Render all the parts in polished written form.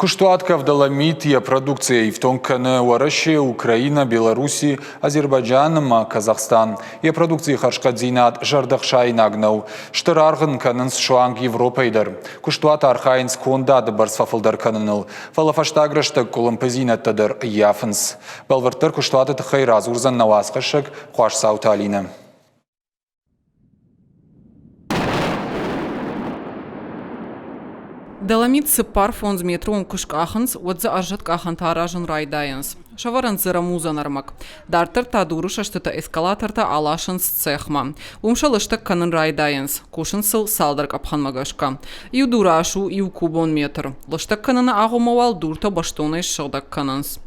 Куыстуат Кавдоломит йӕ продукцийӕ ифтонг кӕны Уӕрӕсе, Украинӕ, Белорусси, Азербайджан ӕмӕ Казахстан. Йӕ продукцийы хӕрзхъӕддзинад зӕрдӕхсаинаг нӕу. Стыр аргъ ын кӕнынц суанг Европӕйы дӕр. Куыстуат архайынц кондады бӕрц фӕфылдӕр кӕныныл, фӕлӕ фӕстаг рӕстӕг къуылымпыдзинӕдтӕ дӕр ӕййафынц. Бӕлвырддӕр куыстуаты тыххӕй радзурдзӕн нӕ уацхӕссӕг Хуасдзауты Алинӕ. Доломит 4-5 метры онг куы скъахынц, уӕд дзы ӕрзӕткъахӕнтӕ аразын райдайынц. Сӕвӕрынц дзы рӕмудзӕн ӕрмӕг. Дарддӕр та дуры сӕстытӕ эскалатортӕ аласынц цехмӕ. Уым сӕ лыстӕг кӕнын райдайынц. Кусынц сыл цалдӕр къӕпхӕнмӕ гӕсгӕ. Иу дуры ас у иу кубон метр. Лыстӕг кӕныны агъоммӕ уал дуртӕ бӕстонӕй ссыгъдӕг кӕнынц.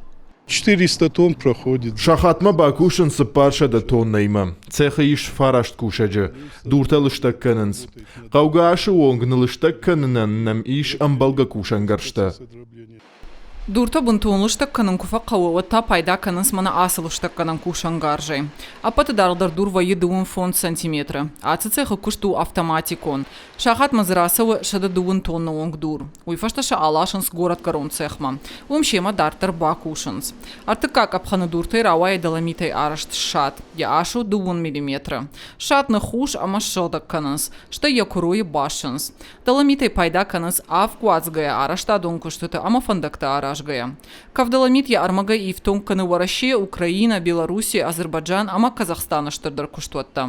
400 тонн проходит. Сахатмӕ бакусын 400 тоннӕимӕ. Цехы ис фараст кусӕджы. Дуртӕ лыстӕг кӕнынц. Хъӕугӕ асы онг ныллыстӕг кӕнынӕн нӕм ис ӕмбӕлгӕ кусӕнгӕрзтӕ. Дуртӕ бынтон лыстӕг кӕнын куы фӕхъӕуы, уӕд та пайда кӕнынц мӕнӕ ацы лыстӕггӕнӕн кусӕнгарзӕй. Ӕппӕты даргъдӕр дур вӕййы 25 сантиметры. Ацы цехы куыст у автоматикон. Сахатмӕ дзы рацӕуы 120 тонны онг дур. Уый фӕстӕ сӕ аласынц горӕтгӕрон цехмӕ. Уым семӕ дарддӕр бакусынц. Ӕртыккаг къӕпхӕны дуртӕй рауайы доломитӕй арӕзт ссад. Йӕ ас у дыууын миллиметры. Ссад ныххус ӕмӕ ссыгъдӕг кӕнынц, стӕй йӕ куыройы бассынц. Доломитӕй пайда кӕнынц авг уадзгӕйӕ, арӕзтадон куыстыты ӕмӕ фӕндӕгтӕ аразгӕйӕ. Кавдоломит йӕ ӕрмӕгӕй ифтонг кӕны Уӕрӕсе, Украинӕ, Белорусси, Азербайджан ӕмӕ Казахстаны стырдӕр куыстуӕттӕ.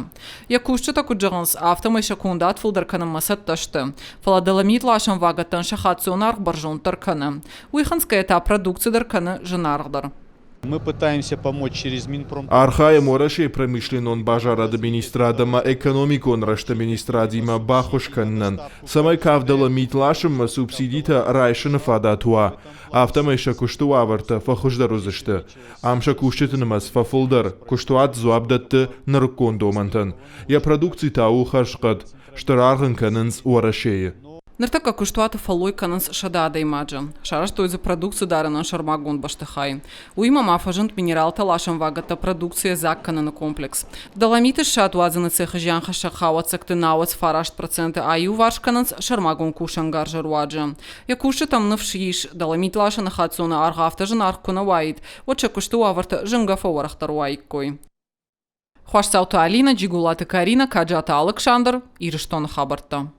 Йӕ кусджытӕ куыд зӕгъынц, афтӕмӕй сӕ кондад фылдӕр кӕнынмӕ цӕттӕ сты. Фӕлӕ доломит ласӕн вагӕттӕн сӕ хаццоны аргъ бӕрзонддӕр кӕны. Уый хынцгӕйӕ та продукци дӕр кӕны зынаргъдӕр. Мы пытаемся помочь через Минпром. Архайӕм Уӕрӕсейы промышленнон базарады министрад ӕмӕ экономикон рӕзты министрадимӕ баххуыс кӕнынӕн, цӕмӕй кавдоломит ласынмӕ субсидитӕ райсыны фадат уа. Афтӕмӕй сӕ куысты уавӕртӕ фӕхуыздӕр уыдзысты. Ам сӕ кусджыты нымӕц фӕфылдӕр, куыстуат дзуапп дӕтты нырыккон домӕнтӕн. Йӕ продукци та у хӕрзхъӕд, стыр аргъ ын кӕнынц Уӕрӕсейы. Ныртӕккӕ куыстуаты фӕллой кӕнынц 100 адӕймаджы. Сарӕзтой дзы продукци дарынӕн сӕрмагонд бӕстыхай. Уыимӕ ма фӕзынд минералтӕ ласӕн вагӕттӕ продукцийӕ дзаг кӕныны комплекс. Доломиты ссад уадзыны цехы зианхӕссӕг хауӕццӕгты 99% аиуварс кӕнынц сӕрмагонд кусӕнгарзы руаджы. Йӕ кусджытӕм ныфс ис, доломит ласыны хаццоны аргъ афтӕ зынаргъ куы нӕ уаид, уӕд сӕ куысты уавӕртӕ зынгӕ фӕуӕрӕхдӕр уаиккой. Хуасдзауты Алинӕ, Джигулаты Каринӕ, Каджаты Алыксандр, Ирыстоны хабӕрттӕ.